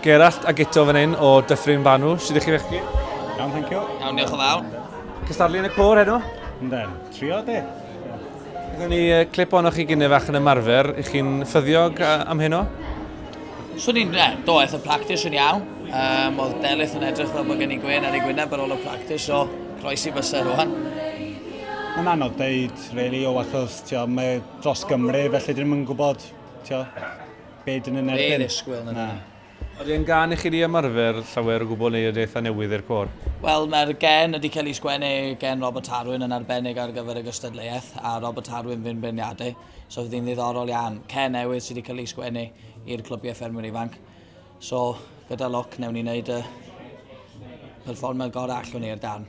Gerallt a Guto fan hyn o Dyffryn Banw. Sut ydych chi fechgyn? Iawn, thank you. Iawn, diolch yn fawr. Cystadlu yn y côr heno? Ynden, trio de. Gaethon ni clip ohonoch chi gynne fach yn ymarfer. Ych chi'n ffyddiog am heno? Swn i'n, e, do, aeth y practis yn iawn. Oedd Delyth yn edrych fel bod gen i gwên ar ei gwyneb ar ôl y practis, so croesi bysedd rwan. Mae'n anodd deud, really, o achos, tio, mae dros Gymru, felly dyn nhw'n gwybod, tio, be dyn nhw'n erbyn. Be ddisgwyl, na. Ydy e'n gân i chi 'di ymarfer llawer o gwbl neu ydy eitha newydd i'r côr? Wel, mae'r gên wedi cael ei sgwennu gen Robert Arwyn yn arbennig ar gyfer y gystadleuaeth, a Robert Arwyn fu'n beirniadu, so fydd hi'n ddiddorol iawn. Cên newydd sydd wedi cael ei sgwennu i'r clybiau ffermwyr ifanc. So, gyda lwc, newn ni wneud y perfformiad gorau allwn ni i'r darn.